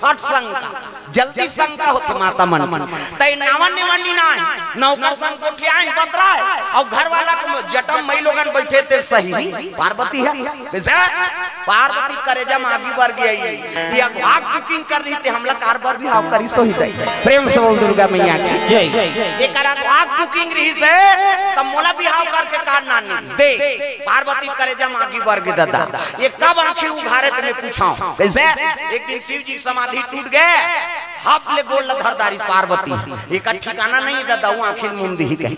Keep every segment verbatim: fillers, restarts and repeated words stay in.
फट शंका, जल्दी शंका होथे माता मन। तै नावन निवन नी नाय, नौकर संग कोठियाइन बतराय, अउ घर वाला के जटम मई लोगन बइठे ते सही पार्वती हे। कइसे? पार्वती करेजा म आगी बर गे हे। ये अगुवाक booking कर रही ते हमला कार बर बिहाव करिस होही दई। प्रेम से बोल दुर्गा मैया की। जय। एकर अगुवाक booking रहिसे, त मोला बिहाव करके कार नानी दे। पार्वती करेजा म आगी बर गे ददा। ये कब आँखी उघारे ते मैं पूछांव। कइसे? एक दिन शिव जी समाधि टूट गे, हप ले गोड़ ल धर डारिस पार्वती। एकर ठिकाना नहीं ददा, वो आँखी ल मूंद दिही कहि।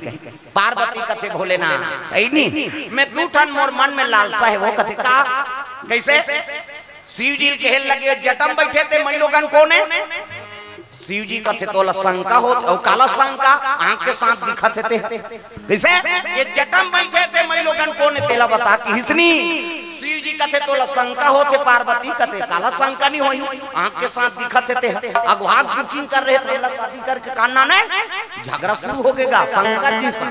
पार्वती कथे भोलेनाथ, अइनी, मैं दू ठन मोर मन में लालसा हे, वो कथे का? कइसे? शिव जी ल कहे लगे, जटम बइठे ते मई लोगन कोन ए? शिव जी कथे तोला शंका होत, अउ काला शंका? आँख के साथ दिखत हे ते। कइसे? ये जटम बइठे ते मई लोगन कोन ए, तेला बता किहिस नी। शिव जी कथे तोला शंका होत हे पार्वती, कथे काला शंका नी होही, आँख के साथ दिखत हे ते। अगुवाक booking कर रहे थे, हमला शादी करके कान्ना ने झगड़ा शुरू हो गेगा शंकर जी से।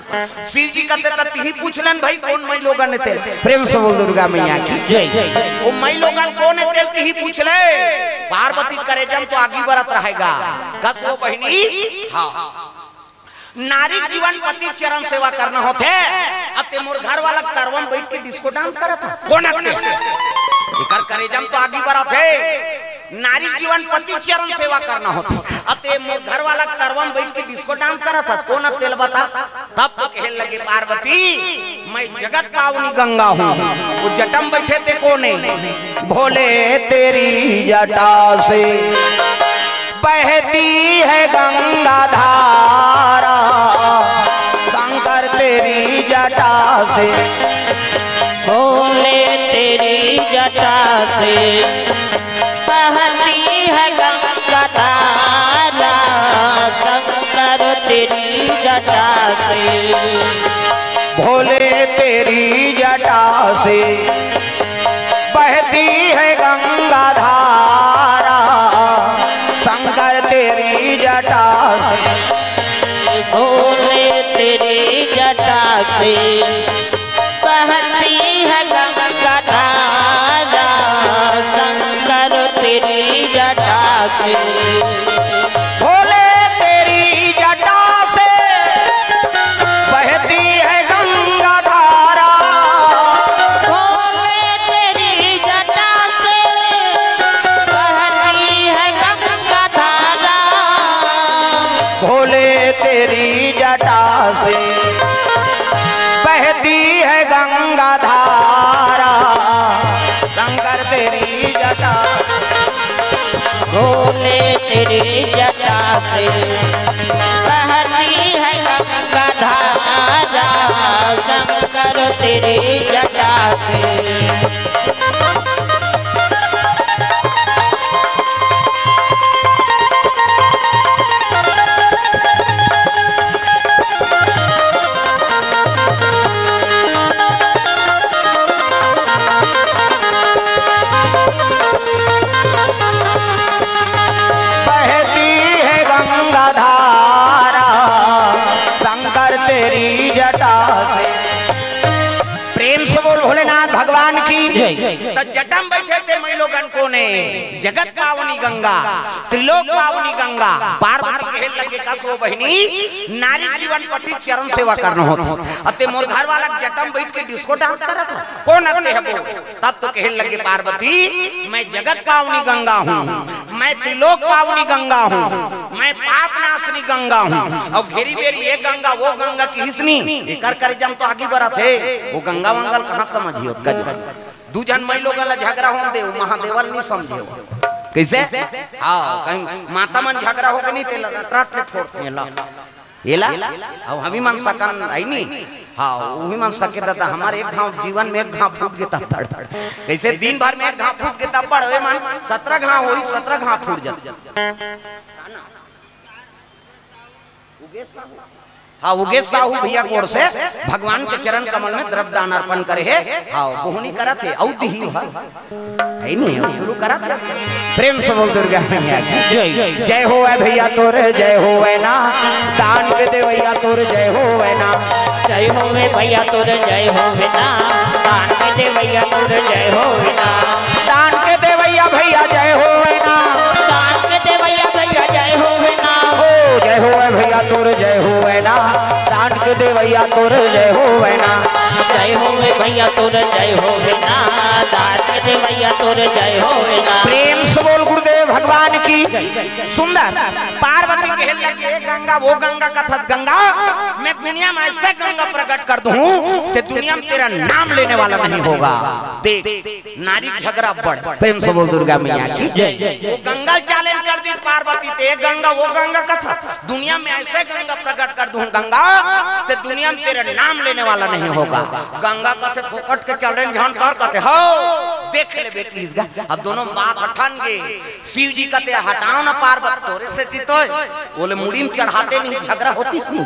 शिव जी कथे त तिही पूछ लेन भाई, कोन मई लोगन ए तेला। प्रेम से बोल दुर्गा मैया की। जय। वो मई लोगन कोन ए तेला तिही पूछ ले। पार्वती करेजा म तो आगी बरत रहेगा। कस वो बहिनी? हाँ। नारी जीवन पति चरण सेवा करना होथे, अते मोर घर वाला तरवा म बइठ के disco dance करत हे। कोन अते? एकर करेजा म तो आगी बरत हे। नारी जीवन पति चरण सेवा करना होथे। अते मोर घर वाला तरवा म बइठ के disco dance करत हस, कोन अते तेला बता। तब तो कहे लगे पार्वती, मैं जगत पावनी गंगा हूँ। वो जटम बइठे ते कोन ए? भोले तेरी जटा से बहती है गंगा धारा, शंकर तेरी जटा से। भोले तेरी जटा से बहती है गंगा धारा, शंकर तेरी जटा से। भोले तेरी जटा से बहती है गंगा धारा, शंकर तेरी जटा से। भोले तेरी जटा से बहती है गंगा धारा, शंकर तेरी जटा से। भोले तेरी जटा से बहती है गंगा धारा। भोले तेरी जटा से बहती है गंगा धारा। भोले तेरी जटा से बहती है गंगा धारा, शंकर तेरी जटा। भोले तेरी जटा से बहती है गंगा धारा, शंकर तेरी जटा से। बहती है गंगा धारा, शंकर तेरी जटा से। प्रेम से बोल भोलेनाथ भगवान की। जय। त जटा म बइठे ते मई लोगन कोन ए? जगत पावनी गंगा, त्रिलोक पावनी गंगा। पार्वती कहे लगे, कस ओ बहिनी, नारी जीवन पति चरण सेवा करना होथे। अते मोर घर वाला जटा म बइठ के disco dance करत हे। कोन अते हबो? तब तो कहे लगे पार्वती, मैं जगत पावनी गंगा हूँ, मैं त्रिलोक पावनी गंगा हूँ, मैं पाप नाशनी गंगा हूँ। अउ घेरी बेरी ये गंगा, वो गंगा किहिस नी, एकर करेजा म तो आगी बरत हे। वो गंगा वंगा ल कहाँ समझियो, गजब। दू झन मई लोगन ला झगरा होन दे, वो महादेव ल नी समझियो। कइसे? हाँ, कहीं माता मन झगरा होगे नी, तेला रट रट ले फोड़थे ला। एला? अब हमी मन सकन, अइ नी? हाँ, उही मन सके ददा, हमर एक घांव जीवन में एक घांव फूट गे तब बड़। कइसे दिन भर में एक घांव फूट गे तब बड़, वे मन सतरा घांव होही, सतरा घांव फूट जाथे। हाँ, उगेश साहू भैया के ओर से भगवान के चरण कमल में द्रव्य दान अर्पण करे हे। हाँ, बोहनी करत हे, अउ दिही हा। हे नहीं, अउ शुरू करत हे। प्रेम से बोल दुर्गा मैया की। जय। जय होवय भैया तोर, जय होवय ना। दान के देवैया तोर, जय होवय ना। जय होवे भैया तोर, जय होवे ना। दान के देवैया तोर, जय होवे ना। दान के देवैया भैया, जय होवय ना। दान तोर जय होवे ना। जय होवे भैया तोर जय होवे ना। दान के देवैया तोर जय होवे ना। प्रेम से बोल गुरुदेव भगवान की। सुंदर। पार्वती कहे लगी, "ए गंगा, वो गंगा कथस गंगा, मैं दुनिया में ऐसे गंगा प्रकट कर दूं कि दुनिया में तेरा नाम लेने वाला नहीं होगा।" देख, नारी झगड़ा बढ़। प्रेम से बोल दुर्गा मैया की। जय। वो गंगा चैलेंज कर दी पार्वती ते, "ए गंगा, वो गंगा कथस, दुनिया में ऐसे गंगा प्रकट कर दूं गंगा, ते दुनिया में तेरा नाम लेने वाला नहीं होगा।" गंगा कथे, "फोकट के चैलेंज झन कर," कथे, "हो, देख ले बेटी इस गा।" अब दोनों बात ठन गे। शिव जी कथे, "हटाओ ना पार्वत, तोरे से जीतोय।" बोले, "मुड़ी में चढ़ाते नहीं, झगड़ा होती सी।"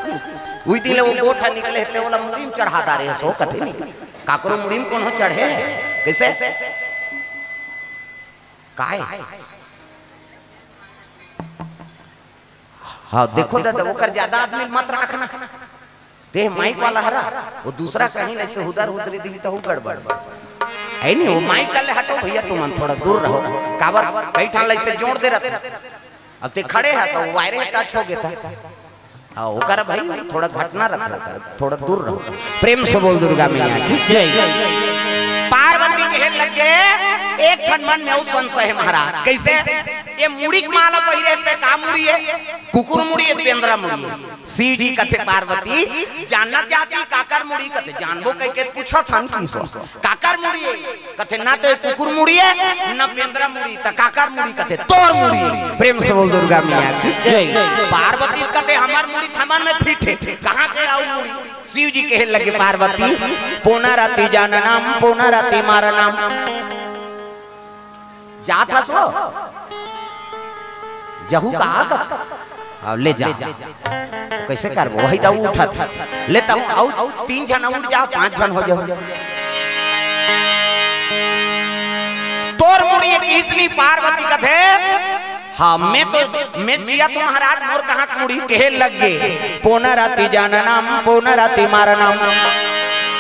उही दिन ले वो गोठा निकले थे, बोला, "मुड़ी में चढ़ा डारे सो," कथे नहीं। काकरो मुड़ी में कोनो चढ़े? कैसे? काय? हाँ, देखो दादा, ओकर ज्यादा आदमी मत रखना। ते माइक वाला हरा, वो दूसरा कहीं ले से हुदर हुदरी दिही तो गड़बड़। है नहीं, वो माइक कर ले, "हटो भैया, तुमन थोड़ा दूर रहो।" काबर कई ठान ले से जोर दे रहते। अब ते खड़े है तो वायरे टच हो गया था। हाँ, ओकर भाई थोड़ा घटना रख, थोड़ा दूर रहो। प्रेम से बोल दुर्गा मैया की। जय। पार्वती कहे लगे, एक ठन मन में अउ संशय है महाराज। कैसे? ये मुड़ी के माला पहिरे पे का मुड़ी है? कुकुर मुड़ी है, बेंदरा मुड़ी है? शिव जी कथे, "पार्वती, जानना चाहती काकर मुड़ी?" कथे, "जानबो कह के पूछा था न की सो। काकर मुड़ी है?" कथे, "ना तो कुकुर मुड़ी है, ना बेंदरा मुड़ी, त काकर मुड़ी?" कथे, "तोर मुड़ी है।" प्रेम से बोल दुर्गा मैया की। जय। पार्वती कथे, "हमर मुड़ी थमन में फिट है, कहाँ के आऊ मुड़ी?" शिव जी कहे लगे, "पार्वती, पुनरति जननम, पुनरति मरणम।" जात हस वो? जहू कहा कत? हाँ, ले जा। तो कैसे करबो? वही तो उठत। ले तहूँ, अउ तीन झन उठ जा, पाँच झन हो जाओ। तोर मुड़ी एक इसनी पार्वती कथे, हाँ, मैं तो, मैं जिया तो महाराज, मोर कहाँ के मुड़ी कहे लग गे। पुनरति जननम, पुनरति मरणम।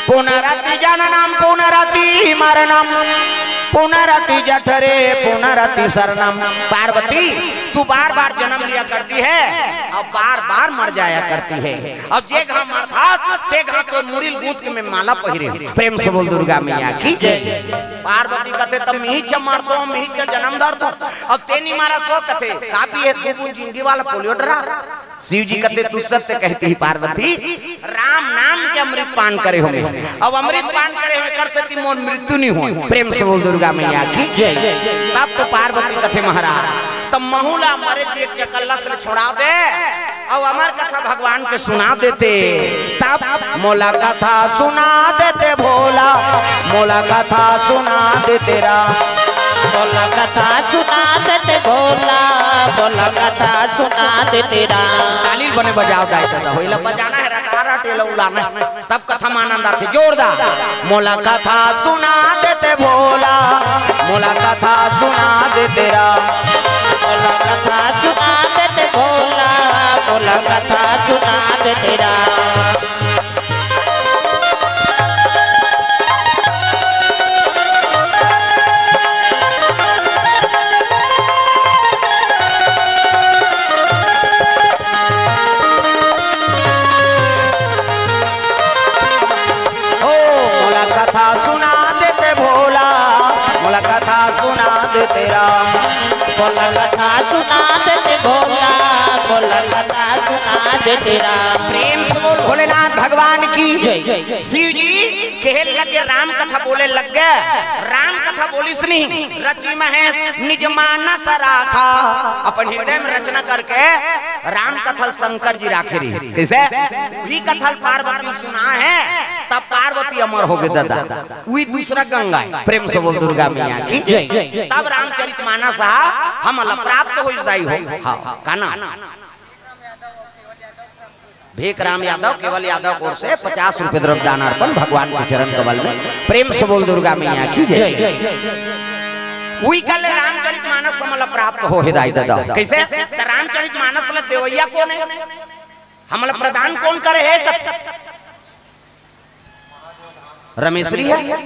पुनरति जननम, पुनरति मरणम। पुनरति जठरे, पुनरति शरणम। पार्वती, तू बार-बार जन्म लिया करती है और बार-बार मर जाया करती है। अब जे घाव मरथस, ते घाव तोर मुड़ी ल गूंथ के मैं माला पहिरे हूँ। प्रेम से बोल दुर्गा मैया की। जय। पार्वती कथे, "तब मिही च मरथो, मिही च जन्म धरथो।" अब ते नी मारा सो कथे, "कापी है तू जिंदगी वाला पोलियो डरा।" शिव जी कथे, "तू सत्य कहती है पार्वती, राम नाम के अमृत पान करे होंगे। अब अमृत पान करे होंगे, कर सकती मोर मृत्यु नहीं हो।" प्रेम से बोल दुर्गा मैया की। जय। तब तो पार्वती कथे, "महाराज, तब महू ला मरे जी एक चकल्ला से छोड़ा दे।" अउ अमर कथा भगवान के सुना देते, तब मोला कथा सुना देते भोला, मोला कथा सुना देते राम। मोला कथा सुना देते भोला, मोला कथा सुना देते राम। ताली बने बजाओ दाई दादा, होइला बजाना है, रटा रटे ला उलाना है। तब कथा म आनंद आथे, जोरदार। मोला कथा सुना देते भोला, मोला कथा सुना देते राम। मोला कथा सुना देते भोला, मोला कथा सुना देते राम। ओ मोला कथा सुना देते भोला, मोला कथा सुना देते राम। मोला कथा सुना देते भोला, मोला कथा सुना देते राम। प्रेम से बोल भोलेनाथ भगवान की। जय। शिव जी कहे लगे, राम कथा बोले लग गए। राम कथा बोलिस नहीं, रचि महेश निज मानस राखा। अपन हृदय में रचना करके राम कथा ल शंकर जी राखे रही। कैसे? उही कथा ल पार्वती सुना है, तब पार्वती अमर हो गए दादा। उही दूसरा गंगा है। प्रेम से बोल दुर्गा मैया की। जय। तब रामचरित मानस हा हमला प्राप्त हो जाई हो। हाँ, का नाम? भीख राम यादव, केवल यादव की ओर से पचास रुपए द्रव्य दान अर्पण भगवान के चरण कमल में। प्रेम से बोल दुर्गा मैया की जय। जय। उही कल रामचरित मानस हमला प्राप्त हो हे दाई दादा। कैसे? त रामचरित मानस ल देवैया कोन है? हमला प्रदान कोन करे हे? रमेश्वरी है।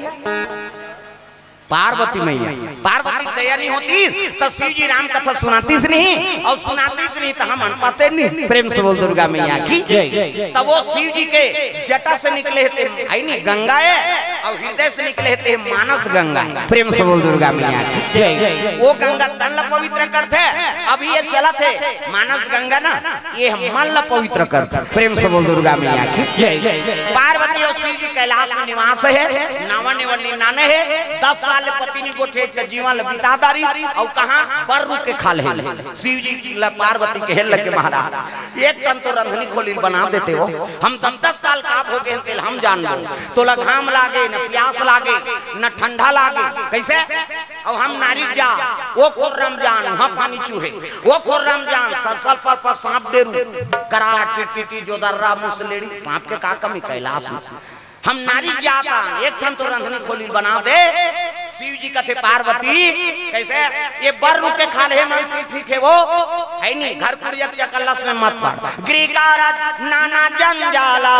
पार्वती मैया, पार्वती दया नहीं होती तो शिव जी राम कथा सुनातीस नहीं, और सुनातीस नहीं तो हम अनपढ़ते नहीं। प्रेम से बोल दुर्गा मैया की। जय। तब वो शिव जी के जटा से निकले थे, है नी, गंगा है, और हृदय से निकले थे मानस गंगा है। प्रेम से बोल दुर्गा मैया की। जय। वो गंगा तन ला पवित्र करथे। अभी ये चलत हे मानस गंगा ना, ये मन ला पवित्र करथे। प्रेम से बोल दुर्गा मैया की। जय। पार्वती और शिव जी कैलाश में निवास हे, नावा नेवल निन्यानवे हे। दस साल ले पति नहीं गोठे त जीवन ल बिता डारिस, और कहाँ बर रुख के खाल्हे। शिव जी ला पार्वती कहे लगे, महाराज, एक ठन तो रंधनी खोली बना देते हो, हम दस दस साल का भोगे तेल हम जान लो, तोला घाम लागे, न प्यास लागे, न ठंडा लागे, कैसे? अब हम नारी जा, वो खोर रम जान, वहाँ पानी चूहे, वो खोर रम जान, सरसल पर पर सांप डेरू, करा टिटी टिटी जोदर्रा मुसलेड़ी, सांप के का कमी कैलाश में। हम नारी जात हन, एक ठन तो रंधनी खोली बना दे। शिव जी कथे पार्वती, कैसे? ये बर रुख के खाल्हे मन ठीक हे वो, है नी, घर कुरिया चकल्लस में मत पड़। गृह कारज नाना जंजाला,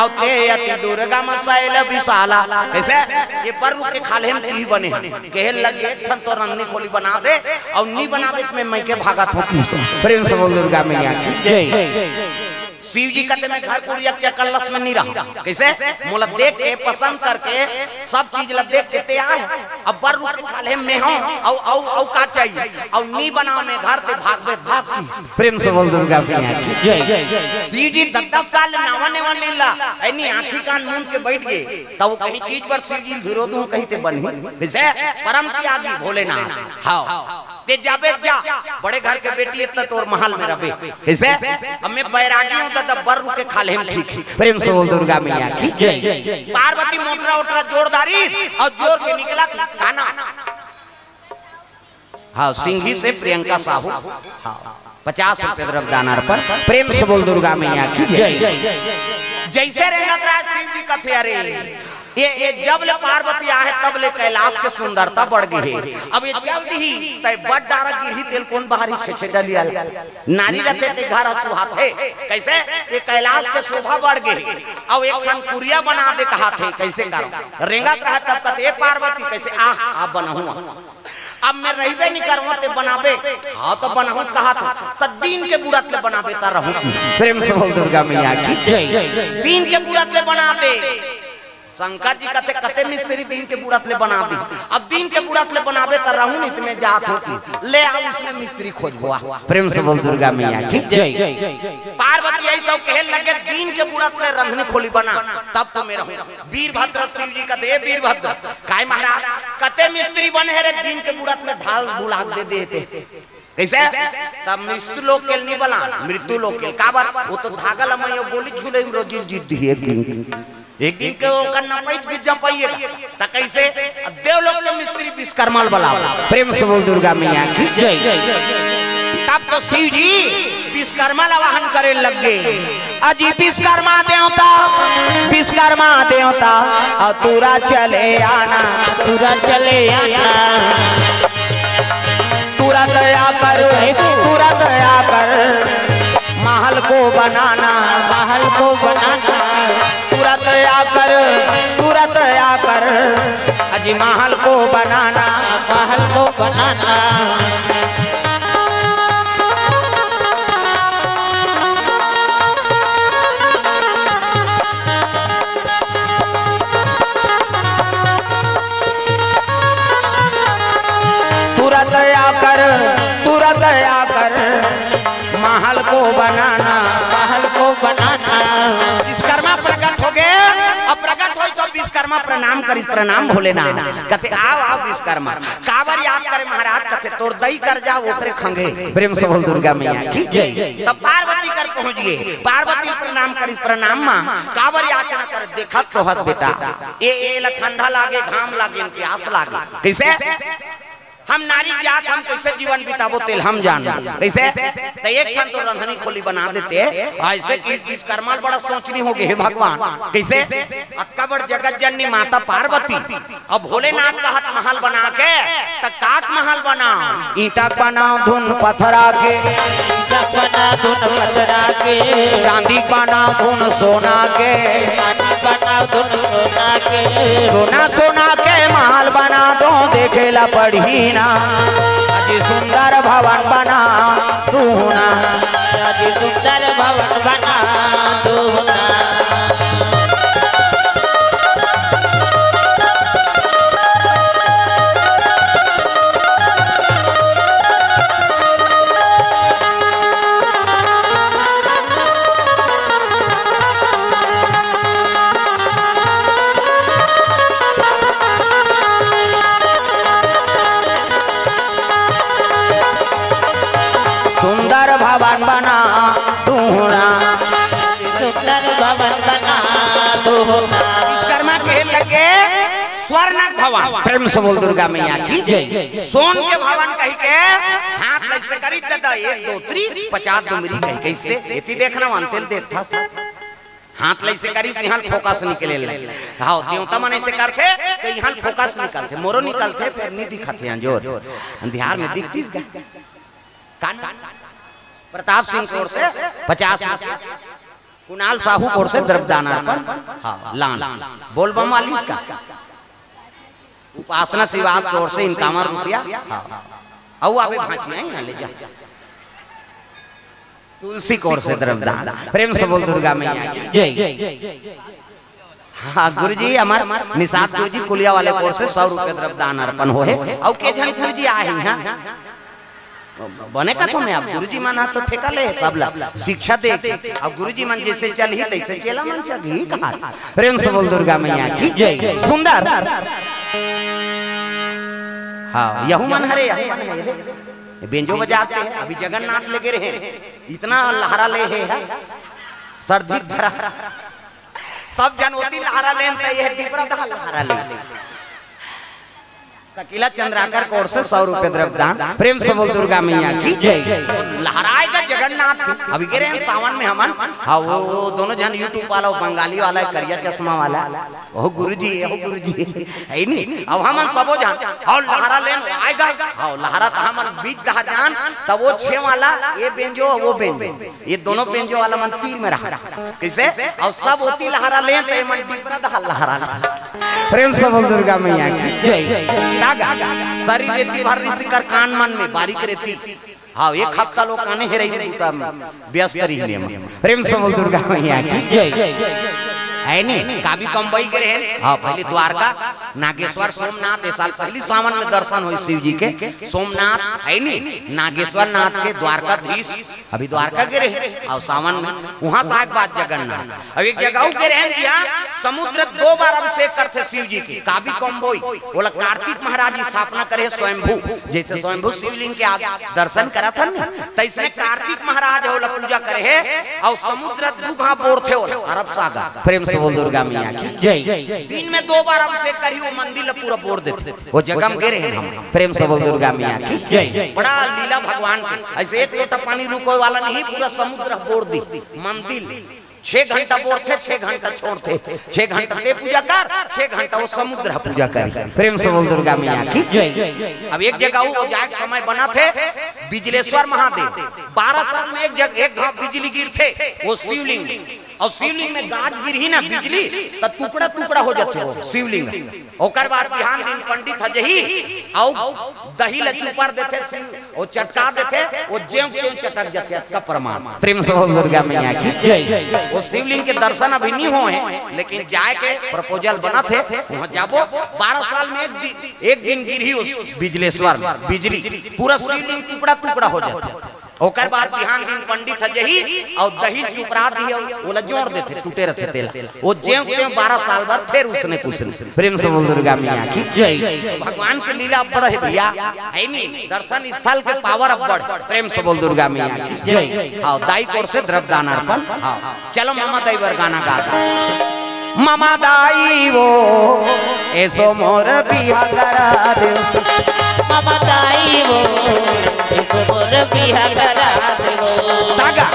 और ते अति दुर्गम शैल विशाला। कैसे? ये बर रुख के खाल्हे मन की बने। कहे लगे, एक ठन तो रंधनी खोली बना दे, और नी बनावे में मैं के भागत हों। प्रेम से बोल दुर्गा मैया की। जय। शिव जी कथे, मैं घर कुरिया चकल्लस में नहीं रहा। कैसे? मोला देख के, पसंद करके, सब चीज ला देख के ते आए। अब बर रुख के खाल्हे में हों, औ, औ, औ का चाहिए? औ नी बनावे में घर ते भाग दे, भाग की। प्रेम से बोल दुर्गा मैया की। जय। शिव जी दस दस साल नावा नेवल लीला, ऐनी आँखी कान मूंद के बैठ गए। तब वो कहीं चीज पर शिव जी विरोध हूँ कहीं ते बनी। जैसे परम त्यागी भोलेनाथ। हाँ। ते जाबे जा, बड़े घर के बेटी, इतना तोर महल में रबे। ऐसे, अब मैं बैरागी हूँ, तो तब बर रुख के खाल्हे में ठीक हे। प्रेम से बोल दुर्गा मैया की। जय। पार्वती मोटरा ओटरा जोर डारिस और जोर के निकला था गाना। हाँ, सिंघी से प्रियंका साहू। हाँ, पचास रुपये द्रव्य दान अर्पण। प्रेम से बोल दुर्गा मैया की। जय। जय। जैसे रेंगत रहा शिव जी कथे, अरे, ये, ये जब ले पार्वती आहे, तब ले कैलाश के सुंदरता बढ़ गई हे। अब ये जल्द ही तय बड़ डारा गिरही, तेल कौन बाहरी छे छे डलिया ले। नारी रथे ते घर सुहाथे। कैसे? ये कैलाश के शोभा बढ़ गई। अब एक ठन कुरिया बना दे कहाथे, कैसे करो? रेंगत रहा तब कथे, "ए पार्वती, कैसे आ, आप बनाहूँ।" अब मैं रहिबे नहीं करवा ते बनाबे। हाँ, तो बनाहूँ कहाथे, तो दिन के बुड़त ले बनाबे, त रहूँ। प्रेम से बोल दुर्गा मैया की। जय। दिन के बुड़त ले बनाबे। शंकर जी कथे, कते मिस्त्री दिन के बुड़त ले बना दी। अब दिन के बुड़त ले बनाबे त रहूं नहीं, त मैं जात हों कि ले आओ, उसने मिस्त्री खोजबो। प्रेम से बोल दुर्गा मैया की। जय। पार्वती यही सब कहे लगे, दिन के बुड़त ले रंधनी खोली बना, तब तो मैं रहूं। वीरभद्र शिव जी कथे, ए वीरभद्र, काय महाराज, कते मिस्त्री बने हे रे, दिन के बुड़त ले ढाल बुलाक दे देते। कैसे? तब मृत्यु लोक के नहीं बना, मृत्यु लोक के। काबर? वो तो धागा लमई, वो गोली झूले में रोजी जीत दी एक दिन। एक दिन के ओकर न पैत गिर जा पाइएगा। त कैसे? अब देवलोक के मिस्त्री विश्वकर्मा ल बुलाओ। प्रेम से बोल दुर्गा मैया की। जय। तब तो शिव जी विश्वकर्मा ला वाहन करे लग गए। अजी विश्वकर्मा देवता, विश्वकर्मा देवता, और तूरा चले आना। तूरा चले आना। तुरंत आकर, तुरंत आकर महल को बनाना। महल को बनाना। तुरंत आकर, तुरंत आकर अजी महल को बनाना। महल को बनाना। तुरंत आकर, तुरंत आकर महल को बनाना। महल को बनाना। विश्वकर्मा प्रकट हो गए। अब प्रकट हो तो विश्वकर्मा प्रणाम करी, प्रणाम भोलेनाथ। कथे, आओ, आओ विश्वकर्मा। काबर याद करे महाराज? कथे, तोर दई कर जा, ओकरे खंगे। प्रेम से बोल दुर्गा मैया की। जय। तब पार्वती कर पहुंच गए। पार्वती प्रणाम करी, प्रणाम माँ। काबर याचना कर? देखा तो हत बेटा, ए, ए ला ठंडा लागे, घाम लागे, प्यास लागे। कैसे? हम नारी जात, हम कैसे जीवन बिताबो, तेल हम जान। कैसे? त एक ठन तो रंधनी खोली बना देते। ऐसे कि विश्वकर्मा ल बड़ा सोचनी होगे, हे भगवान, कैसे? अक्का बड़ जगत जननी माता पार्वती, अब भोलेनाथ कहत महल बना के, त काक महल बनाओ, ईंटा बनाओ, धुन पथरा के। बना धुन पथरा के। चांदी बना धुन सोना के। चांदी बना धुन सोना के। सोना सोना के महल बना दो, देखे ला पड़ही ना। अजी सुंदर भवन बना दूहू ना। अजी सुंदर भवन बना दूहू ना। सुंदर भवन बना दूहू ना। सुंदर भवन बना दूहू ना। विश्वकर्मा कहे लगे, स्वर्ण भवन। प्रेम से बोल दुर्गा मैया की। जय। सोन के भवन कहि के हाथ लग से करी दादा, एक दो त्री पचास डुमरी कहि के, इससे एती देखना वांतेल देख था। हाथ लइसे करिस, इहाँ फोकस निकले ले। हाँ, देवता मन अइसे करथे, त इहाँ फोकस निकलथे, मोरो निकलथे, फेर नी दिखत हे अंजोर। अंधियार में दिखतिस गा। कान प्रताप सिंह कोर से पचास रुपया, कुणाल साहू कोर से द्रव्यदान अर्पण, हाँ, लान। बोलबम वाली इसका। उपासना श्रीवास कोर से इनकावन रुपया। हाँ। अउ आबे भांची, इहाँ ले जा। तुलसी कोर से द्रव्यदान। प्रेम से बोल दुर्गा मैया की। जय। हाँ, गुरुजी, हमार निषाद गुरुजी कुलिया वाले कोर से सौ रुपया द्रव्यदान अर्पण होहे। अउ के झन गुरुजी आहे इहाँ? बने कथो में अब गुरुजी मन ह तो ठेका ले हे सब ला, शिक्षा दे के। अब गुरुजी मन जइसे चलही तइसे चेला मन चलही कहा। प्रेम से बोल दुर्गा मैया की। जय। सुंदर। हाँ, यहू मन हरे, यहू मन हरे। ये बेंजो बजाते हैं, अभी जगन्नाथ लेगे रहे, इतना लहरा ले हे, सर्दी धरा। सब जन ओती लहरा लेन, त ये डिबरा दहा लहरा ले। सकीला चंद्राकर कोर से सौ रुपया द्रव्यदान। प्रेम से बोल दुर्गा मैया की। जय। तो लहराएगा जगन्नाथ। अभी गे रहे हैं सावन में हमन। हाँ, वो दोनों जन YouTube वाला, वो बंगाली वाला, करिया चश्मा वाला, वो गुरुजी, वो गुरुजी, है नी? अब हमन सबो जन, हाँ, लहरा लेन आएगा। हाँ, लहरा त हमन बीच डहर जान, तब वो छे वाला, ये बेंजो, वो बेंजो। ये दोनों बेंजो वाला मन तीर में रहा। कइसे? अउ सब ओती लहरा ले, त ये मन डिबरा दहा लहरा ले। प्रेम से बोल दुर्गा मैया की। जय। तागा, सरी रेती भर रिसी कर कान मन में, बारीक रेती। हाँ, एक हफ्ता लोग काने हेरई में बूता में व्यस्त रही नियम। प्रेम से बोल दुर्गा मैया की। जय। है नी? काबी कमबई गे रहे। हाँ, पहली द्वारका, नागेश्वर, सोमनाथ, ए साल पहली सावन में दर्शन होई शिव जी के। सोमनाथ, है नी? नागेश्वर नाथ के द्वारकाधीश अभी द्वारका गे रहे, अउ सावन में उहाँ से आए के बाद जगन्नाथ। अब एक जगह अउ गे रहे, जिहाँ समुद्र दो बार अभिषेक करथे शिव जी के, काबी कमबोई, ओला कार्तिक महाराज स्थापना करे हे स्वयंभू, जइसे स्वयंभू शिवलिंग के आप दर्शन करत हन, तइसने कार्तिक महाराज ओला पूजा करे हे, अउ समुद्र दू घांव बोरथे ओला, अरब सागर। प्रेम से बोल दुर्गा मैया की। जय। दिन में दो बार अभिषेक करही, वो मंदिर ला पूरा बोर देथे। वो जगह में गे रहे हम। प्रेम से बोल दुर्गा मैया की। जय। बड़ा लीला भगवान के। अइसे एक लोटा पानी रुकोय वाला नहीं, पूरा समुद्र बोर दी। मंदिर छह घंटा बोरथे, छह घंटा छोड़थे, छह घंटा ते पूजा कर, छह घंटा वो समुद्र पूजा कर। प्रेम से बोल दुर्गा मैया की। जय। अब एक जगह वो जाए के समय बनाथे, बिजलेश्वर महादेव, बारह साल में एक जगह, एक घांव बिजली गिरथे, वो शिवलिंग, अउ शिवलिंग में गाज गिरही ना बिजली, त टुकड़ा टुकड़ा हो जाथे वो शिवलिंग। ओकर बाद बिहान दिन पंडित ह जही, अउ दही ल चुपर देथे, ओ चटका देथे, ओ जेव तेव चटक जाथे, अतका प्रमाण। प्रेम से बोल दुर्गा मैया की। जय। वो शिवलिंग के दर्शन अभी नहीं होए, लेकिन जाए के proposal बनत हे, वहाँ जाबो। बारह साल में एक दिन, एक दिन गिरही उस बिजलेश्वर में बिजली, पूरा शिवलिंग टुकड़ा टुकड़ा हो जाथे। ओकर बाद बिहान दिन पंडित ह जही अउ दही चुपरा दिही, ओला जोड़ देथे, टूटे रथे तेला। वो जेव तेव बारह साल बाद फेर उसने कुछ नहीं। प्रेम से बोल दुर्गा मैया की। जय। भगवान के लीला अब्बड़ हे भैया, है नी? दर्शन स्थल के power अब्बड़। प्रेम से बोल दुर्गा मैया की। जय। हाँ, दाई कोर से द्रव्य दान अर्पण। हाँ, चलो ममा दाई बर गाना गा दो। ममा दाई वो, एसो मोर बिहा करा दे। ममा दाई वो, एसो मोर बिहा करा दे वो। दागा,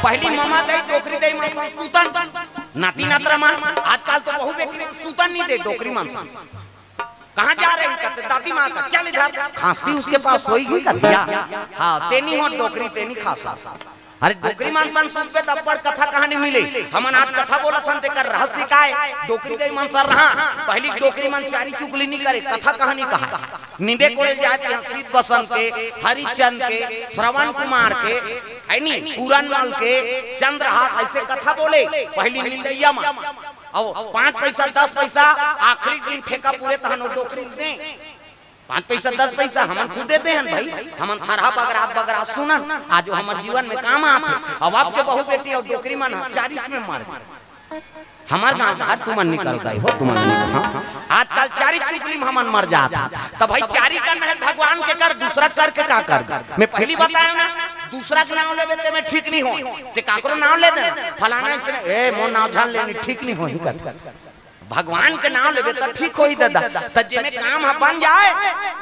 पहली ममा दाई, डोकरी दाई मन सन सुतन, नाती नतरा मन, आजकल तो बहू बेटी मन सुतन नहीं दे, डोकरी मन सन। कहाँ जा रहे हैं? कहते, "दादी माँ का।" "चल इधर।" खांसती उसके पास सोई गई कथिया। हाँ, तेनी हो डोकरी, तेनी खासा। अरे, डोकरी मन सन सुनबे त अब्बड़ कथा कहानी मिले। हमन आज कथा बोलत हन, तेकर रहस्य का हे? डोकरी दई मन सर रहा। पहली डोकरी मन चारी चुगली नहीं करे, कथा कहानी कहा। निंदे कोड़े जात हे शीत बसंत के, हरिचंद के, श्रवण कुमार के, है नी, पूरन लाल के, चंद्रहास, ऐसे कथा बोले। पहली निंदैया मन। अउ पाँच पैसा, दस पैसा, आखिरी दिन ठेका पूरे तहन ओ डोकरी दे। पाँच पैसा, दस पैसा हमन खुदे दे हन भाई। हमन थरहा बगरात बगरात सुनन, आज ओ हमर जीवन में काम आथे। अब आपके बहू बेटी अउ डोकरी मन ह चारिच में मर। हमर गांव घर तुमन निकल गए हो, तुमन निकल, हाँ, हाँ। आजकल चारी चुगली में हमन मर जात हन। त भाई, चारी करना हे भगवान के कर, दूसरा करके का कर? मैं पहली बताया ना, दूसरा के नाम लेबे ते में ठीक नहीं हो, ते काकरो नाम ले दे, फलाना इसने, ए, मोर नाम जान लेनी, ठीक नहीं हो ही कर। भगवान के नाम लेबे त ठीक होही दादा। त जेमे काम ह बन जाए,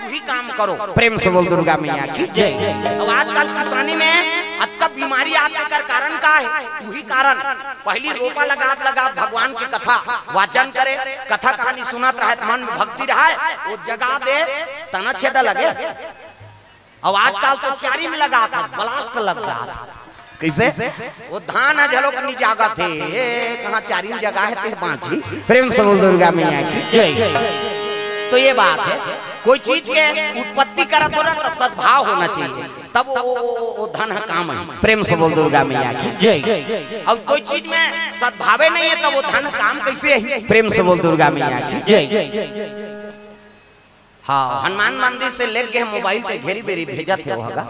उही काम करो। प्रेम से बोल दुर्गा मैया की जय। अब आजकल किसानी में अतका बीमारी आत, तेकर कारण का हे? उही कारण। पहली रोपा लगात लगात भगवान की कथा वाचन करे, कथा कहानी सुनत रहे, त मन में भक्ति रहे, ओ जगा दे, तना छेदा लगे। अब आजकल तो चारी में लगात हे, blast लग रहा था। कैसे? ओ धान ह घलोक नी जागत हे, ए, कहाँ चारी में जगा हे, ते बाँची। प्रेम से बोल दुर्गा मैया की जय। तो ये बात हे, कोई चीज के उत्पत्ति करत हो ना, त सद्भाव होना चाहिए, तब ओ, ओ, ओ, ओ धन ह काम आही। प्रेम से बोल दुर्गा मैया की जय। अउ कोई चीज में सद्भावे नहीं हे, तब ओ धन काम कैसे आही? प्रेम से बोल दुर्गा मैया की जय। हाँ, हनुमान मंदिर से लेके मोबाइल के घेरी बेरी भेजत हे ओ ह गा।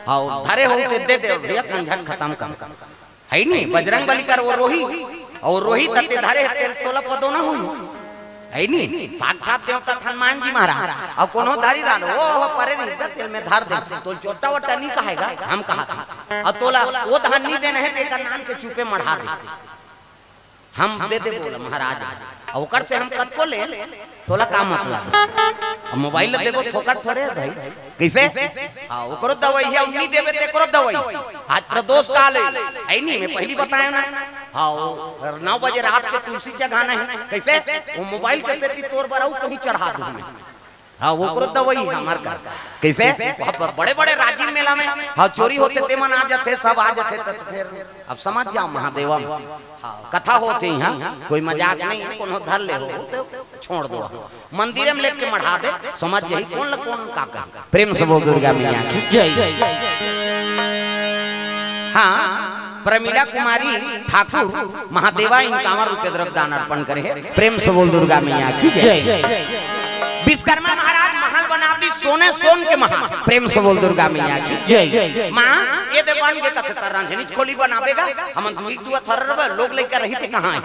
हाँ, धरे हो ते दे दे भैया, झंझट खतम कर। है नी, बजरंग बली कर ओ रोही, अउ रोही त ते धरे हे, तेला तोला पदो ना होही। है नी, साक्षात देवता हनुमान जी महाराज। अउ कोनो धरी दान, ओ, ओ परे नहीं, तेला मैं धर दे। तो चोट्टा वोट्टा नहीं कहेगा, हम कहा था। अउ तोला ओ धान नहीं देना हे, तेकर नाम के चुपे मढ़ा दे। हम दे देबो ओला महाराज, अउ ओकर से हम कतको ले, तोला का मतलब? अब मोबाइल ल देबो, फोकट थोड़े हे भाई। कैसे? हाँ, ओकरो दवाई हे, उन्नी देबे तेकरो दवाई। आज प्रदोष काल हे, है नी, मैं पहली बताया ना। हाँ, ओ नौ बजे रात के तुलसी चघाना हे। कैसे? ओ मोबाइल के सेती तोर बर अउ कहीं चढ़ा दूँ मैं। हाँ, ओकरो दवाई हे हमर कर। कैसे? वहाँ पर बड़े-बड़े राजिम मेला में, हाँ, चोरी होथे, ते मन आ जाथे, सब आ जाथे, त फिर अब समझ जाओ महादेवम। हाँ, कथा होथे इहाँ, कोई मजाक नहीं हे, कोनो धर ले हो, तो छोड़ दो। मंदिर में लेके मढ़ा दे, समझ जाही कोन ल कोन का कही। प्रेम से बोल दुर्गा मैया की जय। हाँ, प्रमिला कुमारी ठाकुर महादेवा इनकावन रुपये द्रव्य दान अर्पण करे हे। प्रेम से बोल दुर्गा मैया की जय। जय। विश्वकर्मा महाराज महल बना दी, सोने सोन के महल। प्रेम से बोल दुर्गा मैया की जय। माँ, ये दे बन गे, कथे त रांझनी खोली बनाबे गा, हमन दुई दुआ थर रबे, लोग लइका रही थे कहाँ हे?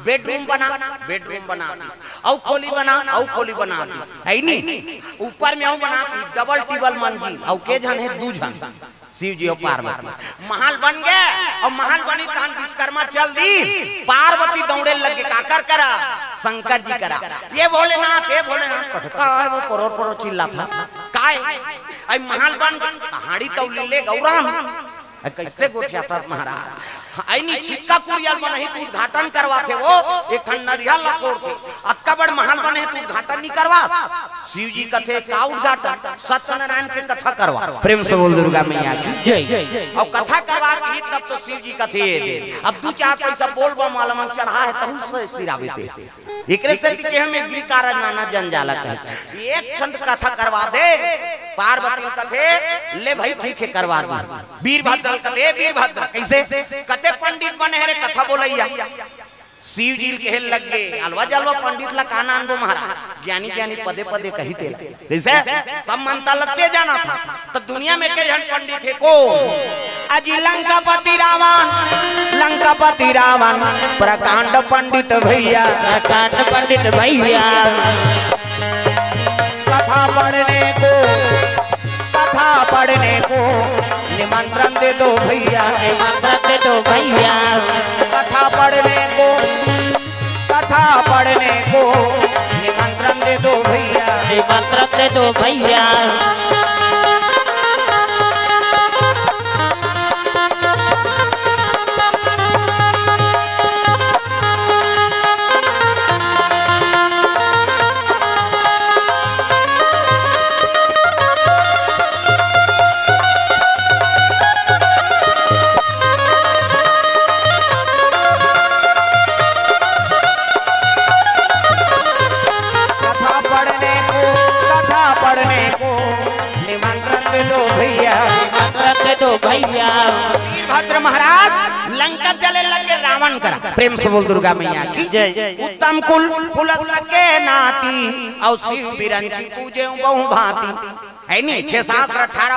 बेडरूम बना, बेडरूम बना दी, अउ खोली बना, अउ खोली बना दी, है नी? ऊपर में अउ बना दी, डबल टिबल मंजिल, अउ के झन हे? दू झन। शिव जी अउ पार्वती। महल बन गे, अउ महल बनी तहन विश्वकर्मा चल दी। पार्वती दौड़े लगे, काकर करा? शंकर जी करा। ये भोलेनाथ, ये भोलेनाथ, कथे, "काय वो परोर परोर चिल्लाथा? काय? अई महल बन गे, कहाड़ी तौली ले गौराम।" अई कैसे गोठियाथस महाराज? अई नी छिक्का कुरिया ल बनही त उद्घाटन करवाथे वो, एक ठन नरियल ला फोड़थे। अतका बड़ महल बने हे त उद्घाटन नी करवा। शिव जी कथे, "का उद्घाटन?" सत्यनारायण के कथा करवा। प्रेम से बोल दुर्गा मैया की जय। अउ कथा करवा के तब तो शिव जी कथे, "ये दे।" अब दू चार पैसा बोल बम वाला मन चढ़ा हे, तहू से सिराबे ते। एकरे सेती के हम एग्री कारज नाना जंजाला कहे। एक ठन कथा करवा दे। पार्वती कथे, "ले भाई, ठीक हे, करवा दे।" वीरभद्र कथे, "वीरभद्र, कैसे?" कथे, "पंडित बने हे रे कथा बोलैया।" शिव जी ल कहे लग गे, "अलवा जलवा पंडित ला का नाम दो महाराज, ज्ञानी ज्ञानी पदे पदे कही तेला।" जैसे सब मनता लगते जाना था, तो दुनिया में के झन पंडित हे को? अजी लंकापति रावण, लंकापति रावण, प्रकांड पंडित भैया। प्रकांड पंडित भैया। कथा पढ़ने को, कथा पढ़ने को निमंत्रण दे दो भैया। निमंत्रण दे दो भैया। कथा पढ़ने को, कथा पढ़ने को निमंत्रण दे दो भैया। निमंत्रण दे दो भैया। वीरभद्र महाराज लंका चले लगे रावण करा। प्रेम से बोल दुर्गा मैया की। जय। उत्तम कुल पुलस के नाती और शिव बिरंची पूजे बहु भांति। है नी, छह शास्त्र अठारह